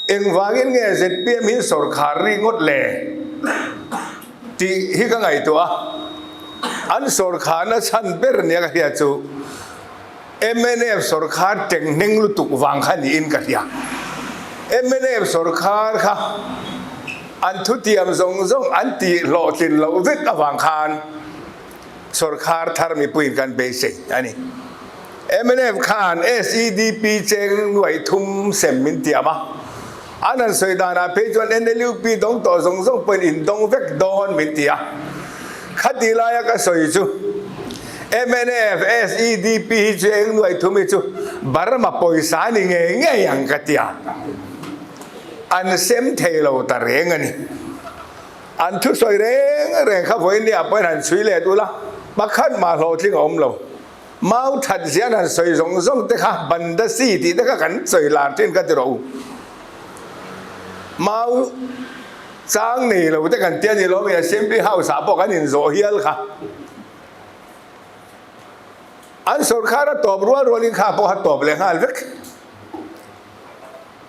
Engvangin nge zpm hi sawrkhar ri ngawt le? tih hi ka ngaihtuah a. An sawrkharna chhan ber nia ka hria chu mnf sawrkhar tenghneng lutuk vang kha niin ka hria. Mnf sawrkhar kha an thutiam zawng zawng an tih hlawhtlin loh vek avang khan Sawrkhar thar mipuiin kan beisei a ni. Mnf khan SEDP cheng nuaih thum sem min tiam a, an han sawi danah phei chuan NLUP dawng tawh zawng zawng pawhin in dawng vek dawn min ti a. Khati laia ka sawi chu mnf SEDP hi cheng nuaih thum hi chu Burma pawisa ni ngei ngei ang ka ti a, an sem thei lo ta reng a ni. An thusawi reng reng kha vawiin ah pawhin han chhui let ula, pakhat mah hlawhtling a awm lo. Mau that zian han sawi zawng zawng te kha Bandasi tih te kha kan sawi lar thin ka ti rawh u. Mau chang nei lo te kan tia ni lo mi Assembly House ah pawh kan inzawh hial kha. An sawrkhar a tawp rual rualin kha pawh a tawp leh nghal vek.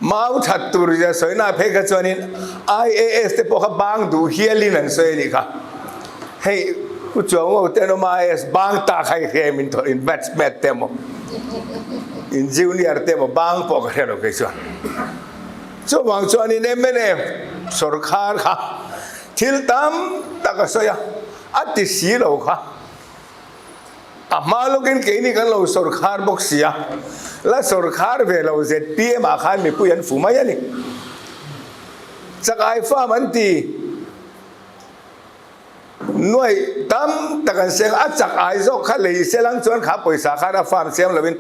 Mau that tur zia sawina phei kha chuanin IAS te pawh kha bang duh hialin an sawi a nih kha. Hei Pu Chuango te an awm a IAS bang ta kha i hria em in thawh in batchmate te emaw in junior te emaw bang pawh ka hria lo kei chuan. Chuvang chuanin mnf sawrkhar kha thil tam tak a sawi a, a ti si lo kha. A hma lawkin keini kan lo sawrkhar bawk si a, la sawrkhar ve lo zpm ah khan mipui an fu mai a ni. Chakai farm an ti nuaih tam tak an seng a, a chak ai zawk kha lei se lang chuan kha pawisa khan a farm siam lovin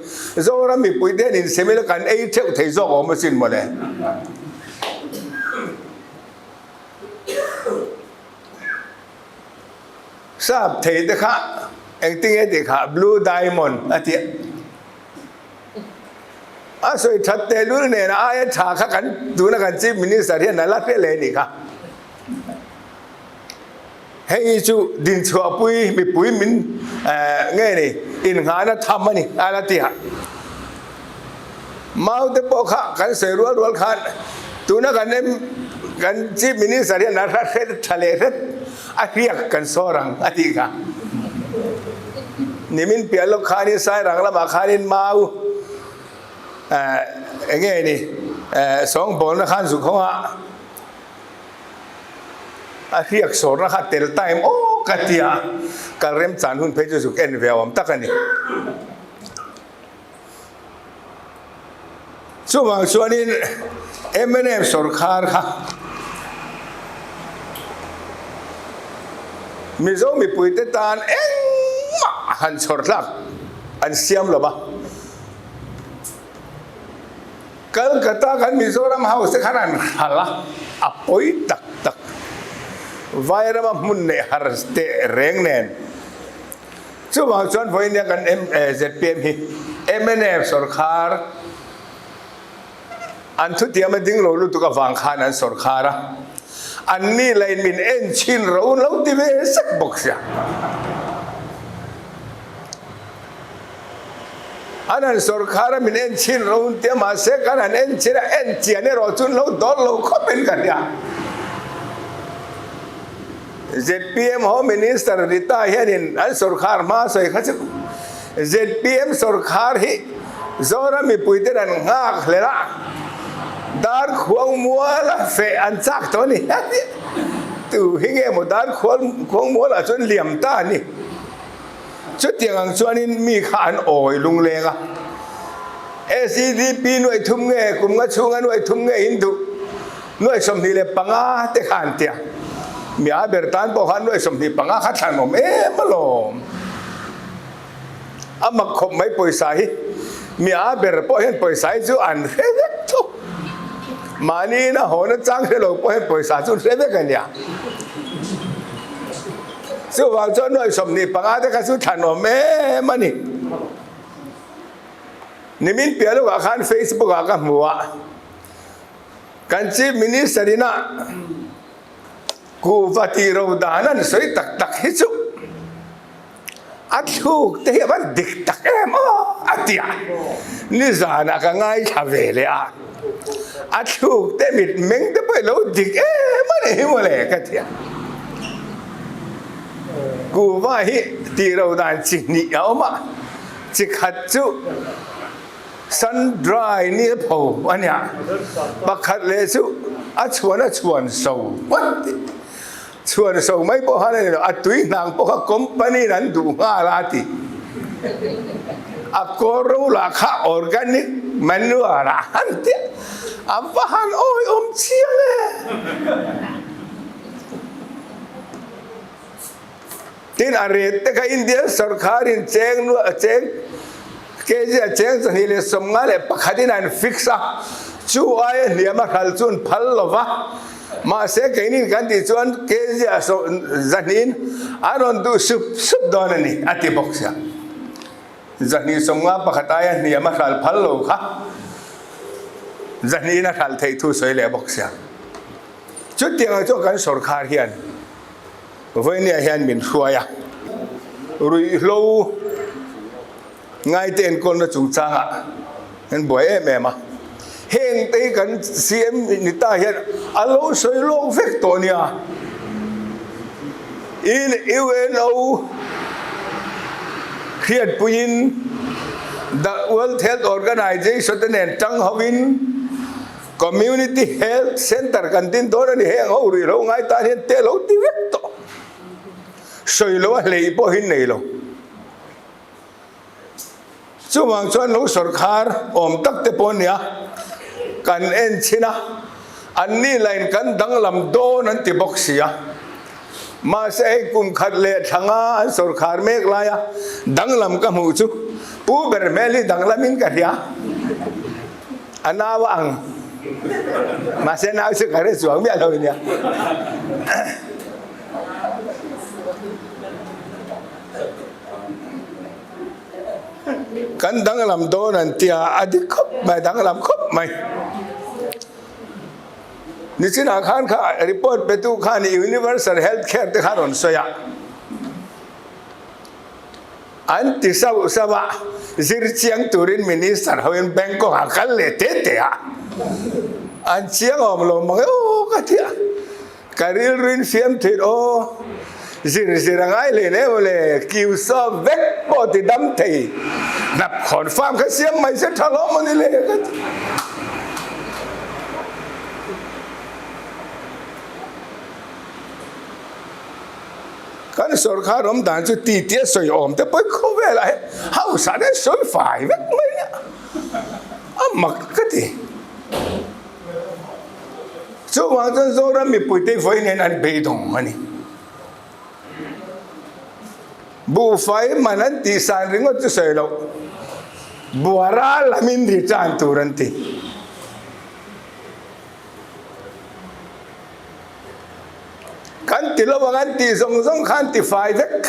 Zoram mipui te hian insem ila kan ei theuh thei zawk awm asin mawle. Sap thei te kha engtin nge tih kha blue diamond a ti a. A sawi that tehlul nen a aia tha kha kan tuna kan chief minister hian a la hre leh nih kha. Hei hi chu dinchhuahpui mipui min nge ni innghahna tham a ni a la ti a. Mau te pawh kha kan sawi rual rual khan tuna kan em kan chief minister hian a hra hre tha leh hret a hriak kan sawr ang a tih kha. Nimin piah lawk khanin Sairang lamah khanin mau eh eng nge ni eh sawngbawlna khan zuk hawng a a hriak sawrna kha tel time aw ka ti a, kal remchan hun phei chu zuk en ve awm tak a ni. Chuvang chuanin mnf sawrkhar kha Mizo mipuite tan engmah han chhawr tlak an siam lo va. Calcutta kan Mizoram House te khan an hral a, a pawi tak tak. Vairama hmun neih har teh reng nen. Chuvang chuan vawiin kan zpm hi mnf sawrkhar an thutiam a ding lo lutuk avang khan an sawrkhar a, an ni lain min en chhin ro lo ti ve sek bawk sia. An han sawrkhar a min en chhin ro un tia mahse kan han en chhin a, en chian erawh chu lo dawl lo khawp in ka hria. Zpm Home Minister Rita hianin an sawrkhar hma sawi kha chu zpm sawrkhar hi Zoram mipuiten an nghak hlel a, dar khuang muala feh an chak tawh a ni. Tu hi nge maw dar khuang mualah chuan liam ta a ni. Chutiang ang chuanin mi kha an awi lungleng a, SEDP nuaih thum nge kum nga chhunga nuaih thum nge in duh nuaih 25 te kha an tia. Mi a ber tan pawh khan nuaih 25 kha thlan awm em alawm. A mak khawp mai pawisa hi. Mi a ber pawh hian pawisa hi chu an hre vek thuk. Mahni in a haw na chang hre lo pawh hian pawisa chu an hre vek a nia. Chuvang chuan nuaih 25 te kha chu thlan awm em a ni. Nimin piah lawkah khan Facebook ah ka hmu a, kan Chief Minister in a kuhva tih ro dan an sawi tak tak hi chu a thluk te hi a van dik tak em aw a ti a, nizanah ka ngaithla ve leh a. A thluk te mit meng te pawh i lo dik em a ni hi mawle ka ti a. Kuhva hi tih ro dan chi hnih a awm a, chi khat chu sun dry ni a pho a nia, pakhat leh chu a chhuan a chhuan so an ti. Chhuan so mai pawh khan a ni lo, a tui hnang pawh kha company in an duh nghal a ti. A kawl ro lah kha organic manure ah han ti a, a va han awihawm chiang e. Tin a ret te kha Indian sorkar in cheng nuah cheng kg a cheng 251 in an fix a, chu aia hniam a hral chu an phal lo va, mahse keinin kan tih chuan kg a zahnihin an rawn duh sup sup dawn a ni a ti bawk sia. 251 aia hniam a hral phal lo kha zahnihin a hral theih thu sawi leh bawk sia. Chutiangah chuan kan sorkar hian Vawinia hian min hruai a, ruihhlo ngaite enkawlna chungchangah an buai em em a. Heng te hi kan CM ni ta hian a lo sawi lawk vek tawh nia. In UNO hriatpuiin The World Health Organization te nen tang hovin Community Health Centre kan din dawn a ni, heng ho ruihhlo ngai tan hian te lo ti vek tawh. Sawi lo a hlei pawh hi nei lo. Chuvang chuan lo sawrkhar awm tak te pawh nia kan en chhin a, an ni lain kan danglam dawn an ti bawk si a. Mahse hei kum khat leh thlanga an sawrkhar mek laia danglam ka hmuh chu Pu ber hmel hi danglamin ka hria. A nau a ang. Mahse nau chu ka hre chuang miah lo nia. Kan danglam dawn an tia a dik khawp mai, danglam khawp mai. Nichinah khan kha report petu khan Universal Health Care te kha rawn sawi a. An ti sauh sauh a, zir chiang turin Minister hoin Bangkok ah kal leh te te a, an chiang awm lo mang e aw ka ti a, ka rilruin fiam thin aw, zir zir a ngai hle hle mawle, kiu sawp vek pawh ti dam thei, hnap khawn farm kha siam mai se tha hlawm a ni le ka ti. Kan sawrkar awm dan chu ti tia sawi awm te pawh khawvelah hian hausa te sawi fai vek mai a, a mak ka ti. Chuvang chuan Zoram mipuite vawi nen an beidawng a ni. Buhfai man an tih san ringawt chu sawi loh, buara lamin ri tan tur an ti. Kan ti lo ang an tih zawng zawng kha an ti fai vek.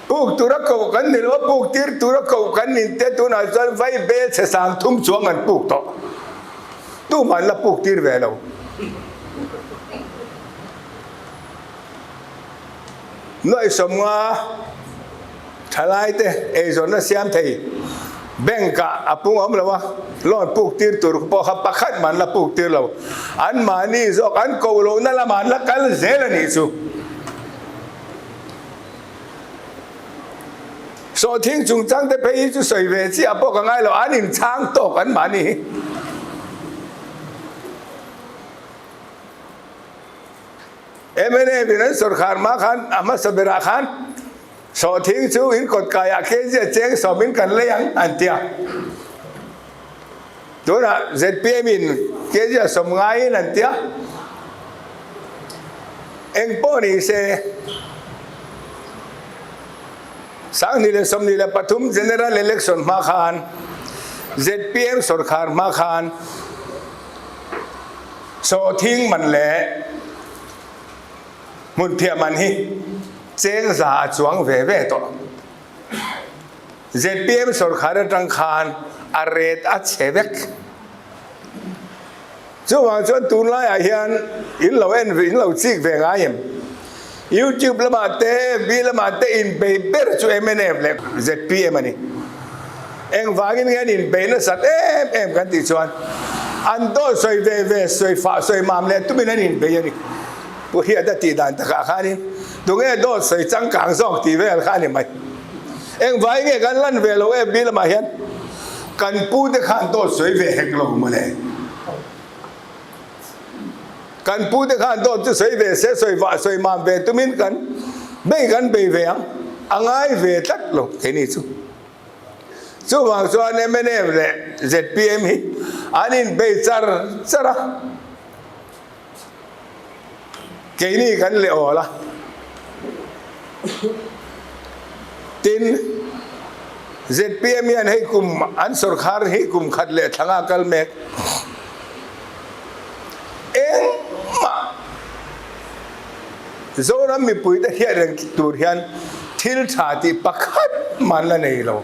Puk tura koh kan ni lo a, puk tir tura koh kan nin te tunah chuan vai bel chhe sang thum chuang an puk tawh. Tumah an la puk tir ve lo. Nuaihsawmnga Thalaite eizawnna siam thei bank ah a pung awm lo a, loan puk tir tur pawh kha pakhat mah an la puk tir lo. An mahni zawk an koh lohna lamah an la kal zel a nih chu. Sawhthing chungchang te phei hi chu sawi ve chiah pawh ka ngai lo, an inchhang tawk an mahni hi. Mnf in an sawrkhar hma khan a hmasa berah khan Sawhthing chu in kawt kaiah kg a cheng sawmin kan lei ang an ti a. Tunah zpm in kg a sawm ngaiin an ti a. Eng pawh ni se 2023 General Election hma khan zpm sawrkhar hma khan Sawhthing man leh Hmunphiah man hi cheng za a chuang ve ve tawh. Zpm sawrkhar atang khan a ret a chhe vek. Chuvang chuan tunlaiah hian in lo en in lo chik ve ngai em? YouTube lamah te, FB lamah te inbei ber chu mnf leh zpm a ni. Engvangin nge an inbei nasat em em kan tih chuan an dawt sawi ve ve, sawi fah, sawi mam leh tumin an inbei a ni. Pu Hriata tih dan takah khanin tunge dawt sawi changkang zawk tih vel kha a ni mai. Engvangin nge kan lan ve lo FB lamah hian kan pute khan dawt sawi ve hek lo mawle. Kan pute khan dawt chu sawi ve se, sawi vah, sawi mam ve tumin kan bei kan bei ve ang, a ngai ve tlat lo keini chu. Chuvang chuan mnf leh zpm hi an inbei char char a, keini kan leh awl a. Tin, zpm hian hei kum an sawrkhar hi kum khat leh thlanga kal mek. Engmah Zoram mipuite hriat reng tur hian thil tha tih pakhat man la nei lo.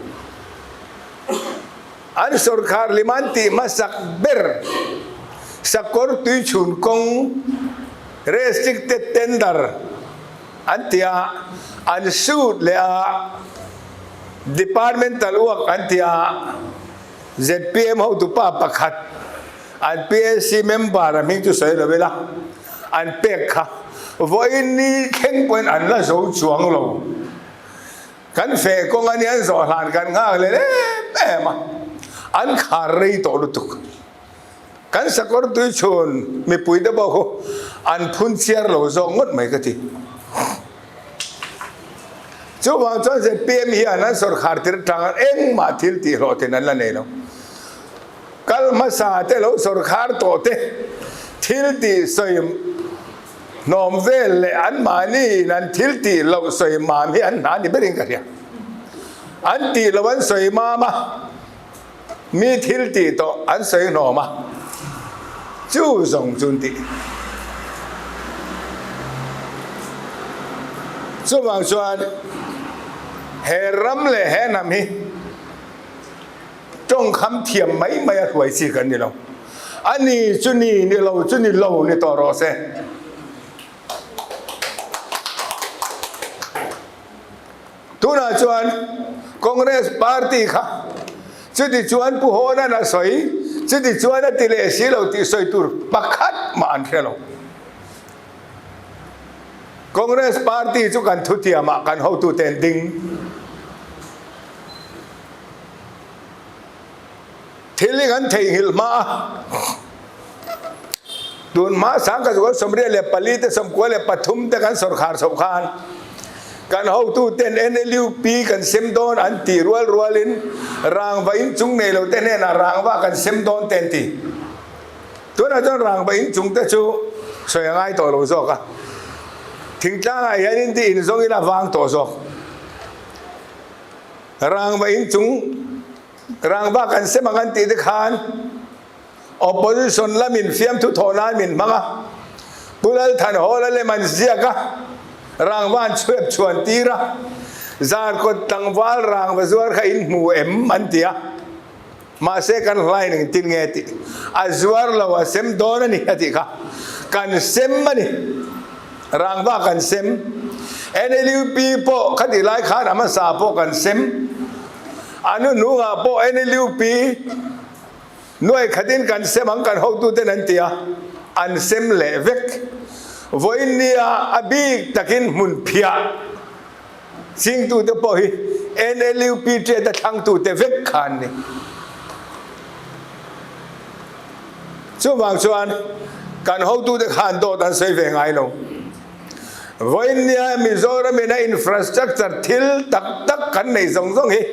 An sawrkhar liman tih hmasak ber sakawr tuichhun kawng restricted tender an ti a, an shoot leh a, departmental work an ti a, Zpm hotupa pakhat an PAC member a hming chu sawi lo ila an pek kha vawiin ni thleng pawhin an la zo chuang lo. Kan feh kawng a nia an zawh hlan kan nghak leh em em a, an khar rei tawh lutuk. Kan sakawr tui chhun mipui te pawh khu an phun chiar lo zawk ngawt mai ka ti. Chuvang chuan zpm hian an sawrkhar tir atang engmah thil tih hlawhtlin an la nei lo. Kal hmasa te lo sawrkhar tawh te thil tih sawi hnawm vel leh anmahni in an thil tih loh sawi mam hi an hna ni berin ka hria. An tih loh an sawi mam a. Mi thil tih tawh an sawi hnawm a, chu zawng chu an tih. Chuvang chuan he ram leh he hnam hi tawngkham thiam mai mai a hruai chi kan ni lo. A ni chu ni, ni lo chu ni lo ni tawh rawh se. Tunah chuan Congress party kha chuti chuan Pu Hawnan a sawi, chuti chuan a ti leh si lo tih sawi tur pakhat mah an hre lo. Congress party chu kan thutiamah kan hotute an ding. Thil hi kan theihnghilh hma a, tun hma sangkhat 94 te 93 te kan sawrkhar chhoh khan kan hotuten NLUP kan sem dawn an tih rual rualin rangva inchung nei lo te hnenah rangva kan sem dawn te an ti. Tunah chuan rangva inchung te chu sawi a ngai tawh lo zawk a, thingtlangah hianin ti inzawngin a vang tawh zawk. Rangva inchung Rangva kan sem ang an tih te khan opposition lamin fiamthu thawh nan min hmang a, Pu Lalthanhawla lem an ziak a, Rangva an chhuep chhuan tir a, Zarkawt tlangval Rangva zuar kha in hmu em an ti a, mahse kan hlain engtin nge tih a zuar lo a sem dawn a ni a tih kha kan sem a ni. Rangva kan sem, NLUP pawh khatih lai khan a hmasa pawh kan sem. A hnuhnungah pawh NLUP nuai khatin kan sem ang kan hotuten an ti a, an sem leh vek. Vawiin nia a bik takin hmun phiah chingtute pawh hi NLUP tiat a thlangtute vek kha an ni. Chuvang chuan kan hotute khan dawt an sawi ve ngai lo. Vawiin nia Mizoram in a infrastructure thil tak tak kan nei zawng zawng hi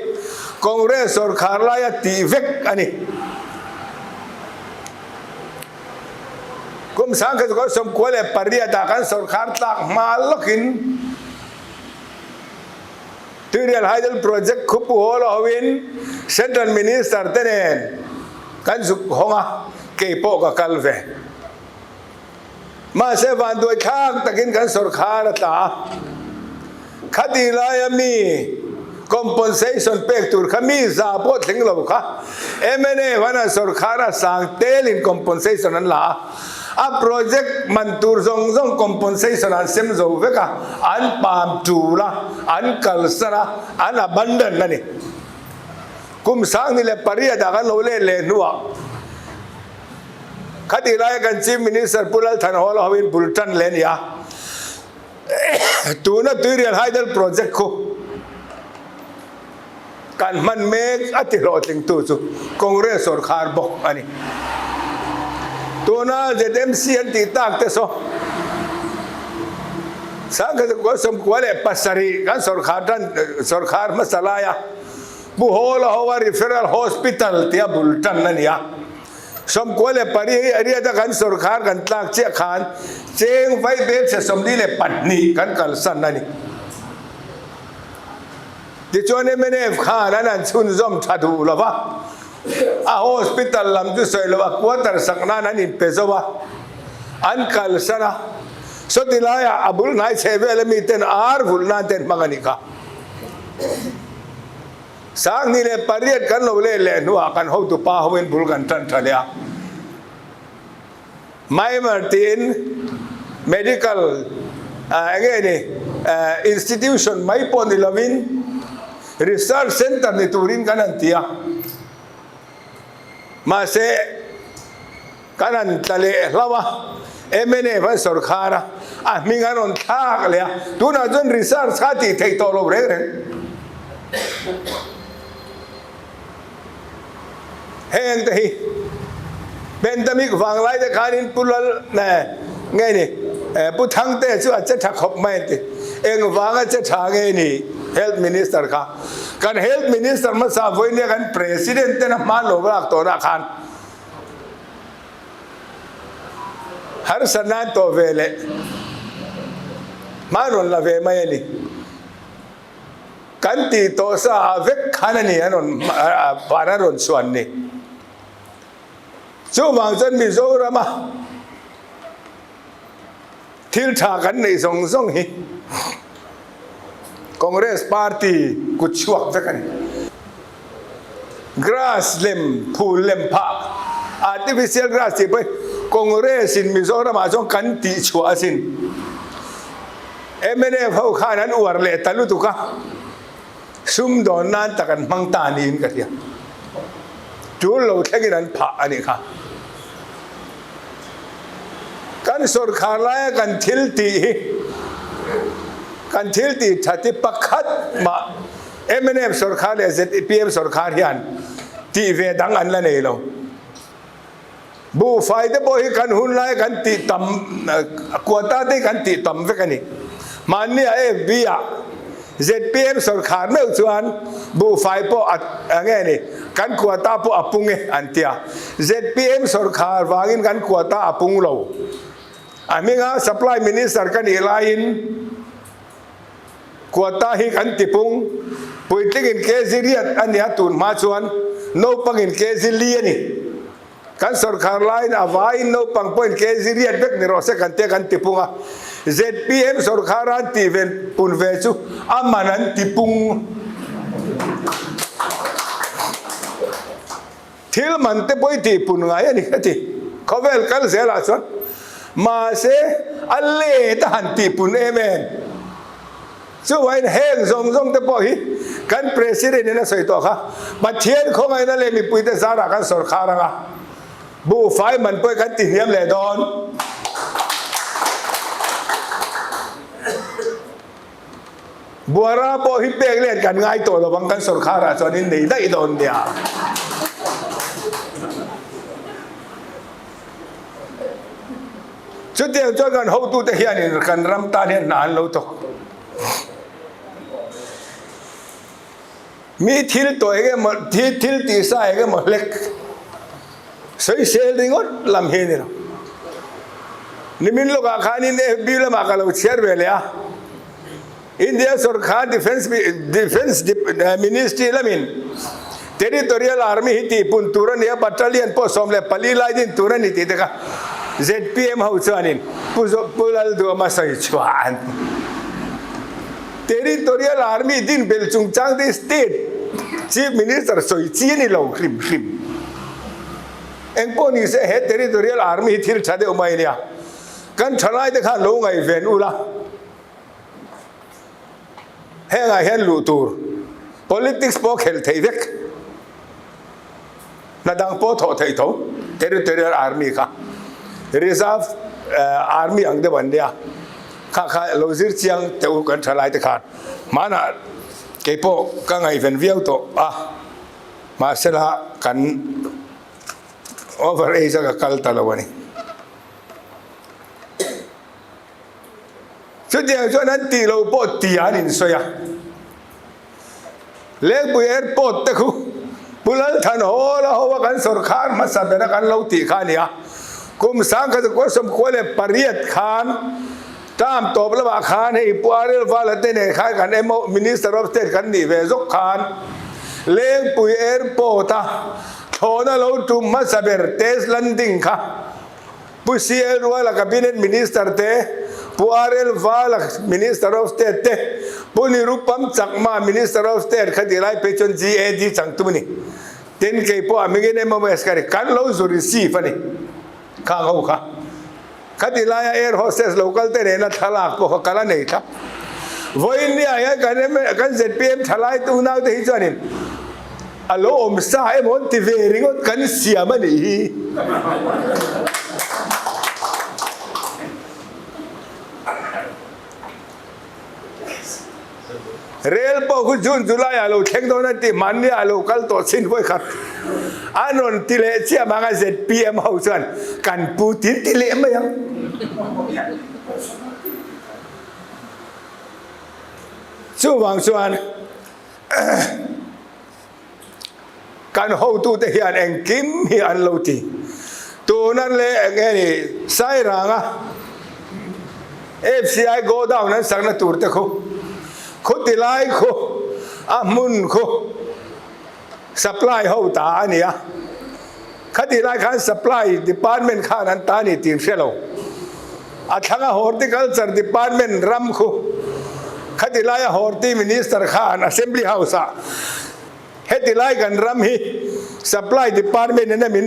Congress sawrkhar laia tih vek a ni. Kum 1998 ah kan sawrkhar tlak hma lawkin Tuirial Hydel Project khupu haw lo hoin Central Minister te nen kan zuk hawng a, kei pawh ka kal ve. Mahse vanduai thlak takin kan sawrkhar a tla a, khati laia mi compensation pek tur kha mi za pawh thleng lo kha mnf an an sawrkhar a sang telin compensation an la a, a project man tur zawng zawng compensation an sem zo vek a, an pam tul a, an kalsan a, an abandon a ni. Kum 2008 ah kan lo let leh hnuah khatih laia kan Chief Minister Pu Lal Thanhawla hoin bul tan leh a ni a. Tuna Tuirial Hydel Project khu kan hman mek a ti hlawhtlingtu chu Congress sawrkhar bawk a ni. Tuna ZMC an tih tak te saw 1997 kan sawrkhar tan sawrkhar hmasa laia Pu Hawla hoa Referral Hospital tia bul tan a ni a. 98 hi ariat a kan sawrkhar kan tlak chiah khan cheng vai bel chhe 42 kan kalsan a ni. Tichuan mnf khan an han chhunzawm tha duh lo va, a hospital lam chu sawi lo a quarter sak nan an inpe zo a, an kalsan a. Sawti laiah a bul hnai chhe vel ami ten ar vulh nan te an hmang a nih kha. 2008 kan lo let leh hnuah kan hotupa hoin bul kan tan tha leh a. Myanmar tiin medical enge ni institution mai pawh ni lovin research center ni turin kan han ti a. Mahse kan han tla leh hlauh a, mnf an sawrkhar a, a hming an rawn thlak leh a, tunah chuan research kha tih theih tawh lo reng reng. Heng te hi pandemic vang lai te khanin Pu Lal nge ni Pu Thangte chu a che tha khawp mai an ti. Eng vanga che tha nge ni Health Minister kha. Kan Health Minister hmasa vawinia kan President ten a hman lo lak tawhna khan harsatna an tawh ve leh hma rawn la ve mai a ni. Kan tih tawh sa ah vek khan a ni an rawn van an rawn chhuan ni. Chuvang chuan Mizorama thil tha kan neih zawng zawng hi Congress party kut chhuak vek a ni. Grass lem phul lem phah artificial grass tih pawh hi Congress in Mizoramah chuan kan tih chhuah asin. Mnf ho khan an uar leh ta lutuk a, sumdawn nan tak an hmang ta niin ka hria. Tul lo thlengin an phah a nih kha. Kan sawrkhar laia kan thil tih hi, kan thil tih that hi pakhat mah mnf sawrkhar leh zpm sawrkhar hian tih ve dang an la nei lo. Buhfai te pawh hi kan hun lai kan tih tam, quota te hi kan tih tam vek a ni. Hmanni ah FB ah zpm sawrkhar meuh chuan buhfai pawh a nge ni, kan quota pawh a pung e an ti a. Zpm sawrkhar vangin kan quota a pung lo. A hminga supply minister ka nih laiin Quota hi kan ti pung, puitlingin kg riat a nia tun hma chuan naupangin kg li a ni. Kan sawrkhar laiin a vaiin naupang pawhin kg riat vek ni rawh se kan tia kan ti pung a. Zpm sawrkhar a an tih ve pun ve chu a man an ti pung. Thil man te pawh i tih pun ngai a ni ka ti. Khawvel kal zelah chuan mahse a let a han tih pun em em. Chuvangin heng zawng zawng te pawh hi kan President in a sawi tawh kha, Pathian khawngaihna leh mipuite zarah kan sawrkhar ang a, buhfai man pawh hi kan ti hniam leh dawn. Buara pawh hi pek let kan ngai tawh lo ang kan sawrkharah chuan in nei daih dawn nia. Chutiang chuan kan hotute hianin kan ram tan hian hna an lo thawk. Mi thil tawh eng emaw thil tih sa eng emaw hlek sawisel ringawt lam hi a ni lo. Nimin lawkah khanin FB lamah ka lo chhiar ve leh a, India sawrkar Defence Defence Ministry lamin Territorial Army hi tihpun tur a ni a, Battalion pawh 14 lai din tur a ni tih te kha zpm ho chuanin Pu Pu Lalduama sawi chhuah an Territorial Army din belh chungchang te State Chief Minister sawi chi a ni lo hrim hrim. Engpawh ni se he Territorial Army hi thil tha deuh mai a nia. Kan thalai te khan lo ngaihven ula. Hengah hian luh tur Politics pawh khelh theih vek. Hna dang pawh thawh theih tho, Territorial Army kha Reserve Army ang deuh an nia, kha kha lo zir chiang teh u kan tha lai te khan hmanah kei pawh ka ngaihven viau tawh a, mahsela kan over age a ka kal ta lo a ni. Chutiang chuan an tih loh pawh ti an insawi a. Lengpui Airport te khu Pu Lalthan Hall a ho a kan sawrkhar hmasa bera kan lo tih kha a ni a. Kum 1998 khan term tawp lamah khan hei Pu Ariel Vala te nen khan kan MO Minister of State kan nih ve zawk khan Lengpui Airport a thlawhna lo tum hmasa ber test landing kha Pu CL Ruala Cabinet Minister te, Pu RL Vala Minister of State te, Pu Nirupam Chakma Minister of State kha ti lai phei chuan GAD changtu a ni. Tin, kei pawh a hmingin MOS ka ni. Kan lo zu receive a ni khang ho kha. Khati laia air hostess lo kal te nena thlalak pawh kha ka la nei thlap. Vawiin niah hian kan kan zpm thalai tu naute hi chuanin A lo awm sa emaw an ti ve ringawt kan siam a nih hi. Rel pawh khu June July ah lo thleng dawn an ti hmanni ah lo kal tawh chin vawi khat an rawn ti leh chiah vang a zpm ho chuan kan pu tin ti leh mai ang. Chuvang chuan Kan hotute hian engkim hi an lo ti. Tuna leh eng nge ni Sairanga FCI godown an sakna tur te khu, khuti lai khu, a hmun khu supply ho ta a ni a. Khati lai khan supply department khan an ta ni tih hre lo. A thlanga horticulture department ram khu khati laia horti minister khan assembly house ah heti lai kan ram hi supply department in a min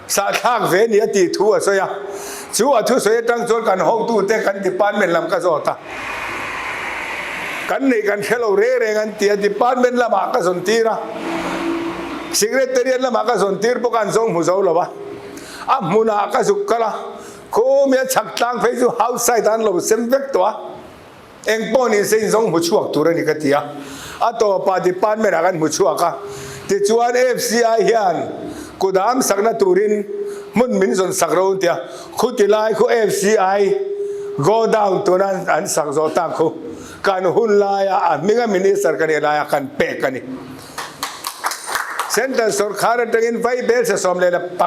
sahthlak ve ni a tih thu a sawi a. Chu a thusawi atang chuan kan hotute kan department lam ka zawt a. Kan neih kan hre lo reng reng an ti a, department lamah ka zawn tir a, secretariat lamah ka zawn tir bawk a, an zawng hmu zo lo a, a hmunah ka zuk kal a, khumi a chhak tlang phei chu house side ah an lo sem vek tawh a, eng pawh ni se in zawng hmu chhuak tur a ni ka ti a, a tawpah department ah kan hmu chhuak a, tichuan FCI hian kudam sakna turin hmun min zawn sak ro an ti a. Khuti lai khu FCI godown tuna an sak zawh tak khu kan hun laia a hminga minister ka nih laia kan pek a ni. Central sorkar atangin vai bel se 11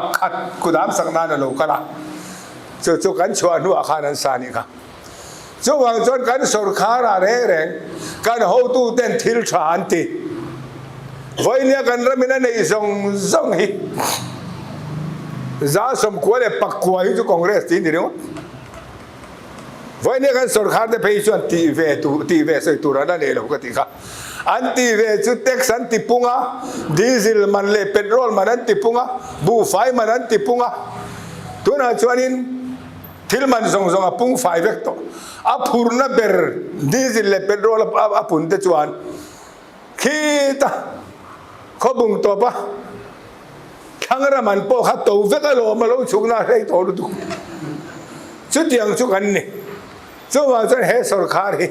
kudam sak nan a lo kal a, chu chu kan chhuah hnuah khan an sa nih kha. Chuvang chuan kan sorkar ah reng reng kan hotu ten thil tha an ti. Vawinia kan ramin a neih zawng zawng hi 98 hi chu Congress tih ni ringawt. Vawinia kan sorkar te phei chuan tih ve tur tih ve sawi tur an la nei lo ka tih kha. An tih ve chu tax an ti pung a, diesel man leh petrol man an ti pung a, buhfai man an ti pung a. Tunah chuanin Thil man zawng zawng a pung fai vek tawh. A phurna ber diesel leh petrol a pun te chuan khita khawbung tawp a thlangra man pawh kha to vek alawm a lo chhukna a hrei tawh lutuk. Chutiang chu kan ni. Chuvang chuan he sawrkhar hi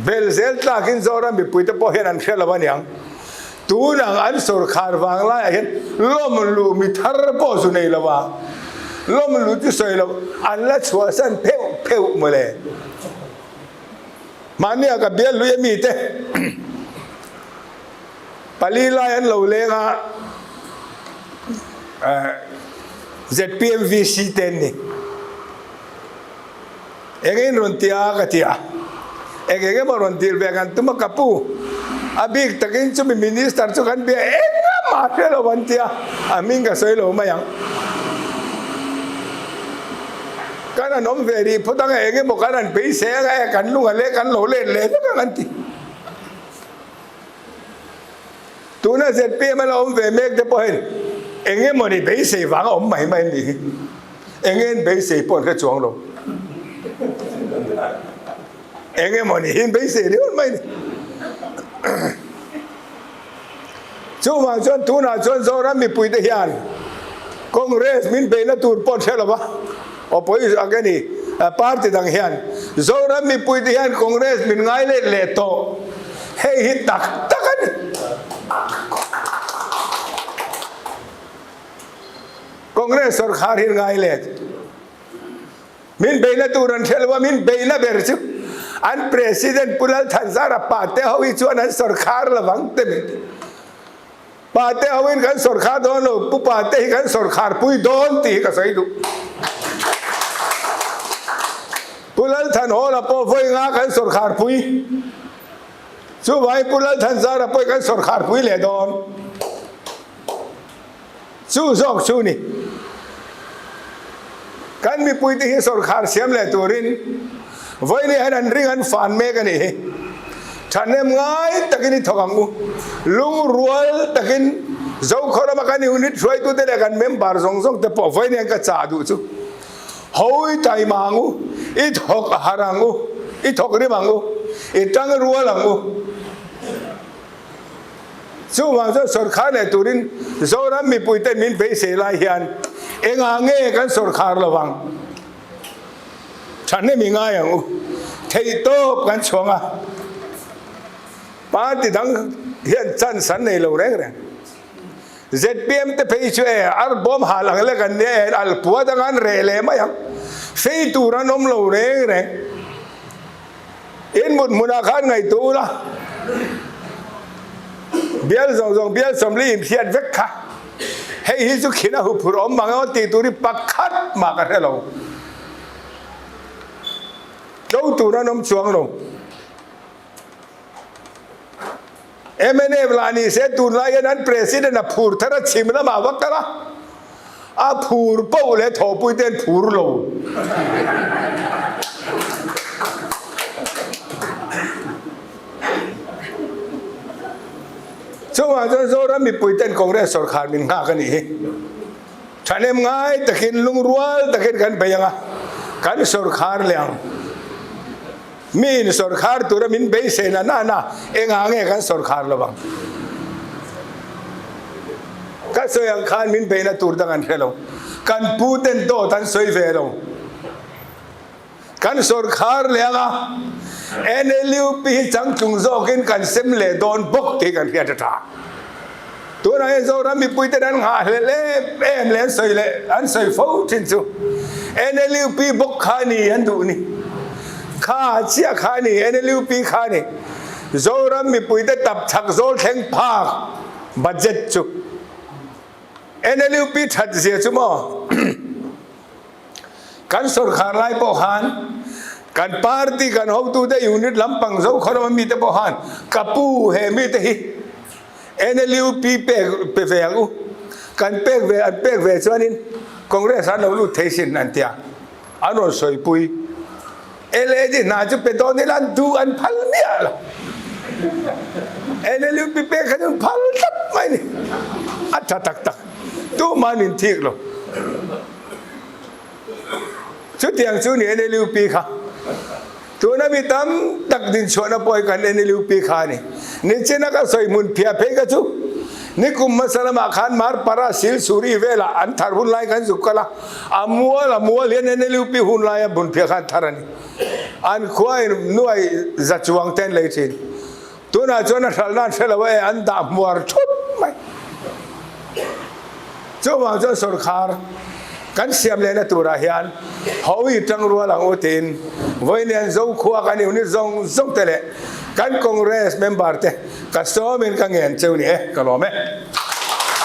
Bel zel tlakin Zoram mipuite pawh hian an hre lo aniang. Tun ang an sawrkhar vang laiah hian lawm luh mi thar pawh zu nei lo a, lawm luh chu sawi loh an la chhuahsan pheuh pheuh mawle. Mahnia ka bial lui a mite pali lai an lo leng a, ZPMVC te an ni. Eng in rawn ti a ka ti a, eng eng emaw rawn dil ve kan tum a ka pu, a bik takin chumi minister chu kan bia engmah hre lo an ti a, a hming ka sawi lo mai ang. Kan han awm ve rih phawt ang a, eng emaw kan han beisei ang a, e kan lung a leh kan lo let leh vek ang an ti. Tuna zpm a la awm ve mek te pawh hian eng emaw ni beisei vang a awm mai mai an nih hi. Eng nge an beisei pawh an hre chuang lo. Eng emaw ni hi an beisei riau mai ni. Chuvang chuan tunah chuan Zoram mipuite hian Congress min beihna tur pawh hre lova opposition ang ani party dang hian Zoram mipuite hian Congress min ngai let leh tawh hei hi tak tak a ni. Congress sawrkhar hi ngai let. Min beihna tur an hre lo a, min beihna ber chu an President Pu Lalthanzara pate ho hi chuan an sawrkhar lovang te min ti. Pate hoin kan sawrkhar dawn lo, Pu Pate hi kan sawrkhar pui dawn tih hi ka sawi duh. Pu Lalthanhawla pawh vawi nga kan sawrkhar pui. Chuvangin Pu Lalthanzara pawh hi kan sawrkhar pui leh dawn. Chu zawk chu ni. Kan mipuite hi sawrkhar siam leh turin vawiin hian an ring an fan mek a nih hi. Thahnem ngai takin i thawk ang u. Lungrual takin Zokhaw rama kan unit hruaitute leh kan member zawng zawng te pawh vawiin hian ka chah duh chu. Hawi taima ang u, i thawk har ang u, i thawk rim ang u, i tang rual ang u. Chuvang chuan sawrkhar leh turin Zoram mipuiten min beisei lai hian engah nge kan sawrkhar lo vang? Thahnem i ngai ang u. Theihtawp kan chhuang a, party dang hian chance an nei lo reng reng. Zpm te phei chu e ar bawm hal ang lek an nia e, al pua dang an reh leh mai ang. Fei tur an awm lo reng reng. In mut hmunah khan ngaihtuah ula, bial zawng zawng bial sawmli inhriat vek kha hei hi chu khin a huphurh awm mang emaw tih tur hi pakhat mah ka hre lo. Tlo tur an awm chuang lo. Mnf lah ni se tunlai hian an President a phur thar a chhim lamah va kal a, a phur poh leh thawhpui te an phur lo. Chungah chuan Zoram mipui ten Congress sawrkhar min nghak a nih hi. Thahnem ngai takin lungrual takin kan bei ang a, kan sawrkhar leh ang. Mi in sawrkhar tura min beisei na na na engah nge kan sawrkhar lo ang? Ka sawi ang khan min beihna tur dang an hre lo. Kan pu ten dawt an sawi ve lo. Kan sawrkhar leh anga NLUP hi changtlung zawkin kan sem leh dawn bawk tih kan hriat a tha. Tunah hian Zoram mipui ten an nghahhlelh em em leh an sawi leh an sawi fo thin chu NLUP bawk kha a ni an duh ni. Kha chiah kha a ni NLUP kha a ni. Zoram mipui te tap chhak zawl thleng phak budget chu NLUP that zia chu maw Kan sawrkhar lai pawh khan kan party kan hotute unit lampang zo khaw rama mite pawh khan ka pu he mite hi NLUP pek pe ve ang u, kan pek ve an pek ve chuanin Congress an lo lut thei sin an tia an rawn sawipui. LAD hna chu pe dawn ila an duh an phal miah lo. NLUP pek kha chu an phal tlat mai a ni. A tha tak tak. Tuman in thik lo. Chutiang chu ni NLUP kha. Tuna mi tam tak din chhuahna pawh hi kan NLUP kha a ni. Nichina ka sawi hmun phiah phei kha chu nikum hmasa lamah khan Marpara Silsuri velah an thar hun lai kan zuk kal a, a mual a mual hian NLUP hun laia hmun phiah kha an thar a ni. An khua in nuai za chuang te an lei thin. Tunah chuan a hralhna an hre lo e, an dah hmuar thut mai. Chuvang chuan sawrkhar kan siam lehna turah hian Hawi tangrual ang u tiin vawiin Zokhua kan unit zawng zawng te leh kan Congress member te ka sawmin ka ngen cheu ni e, ka lawm e.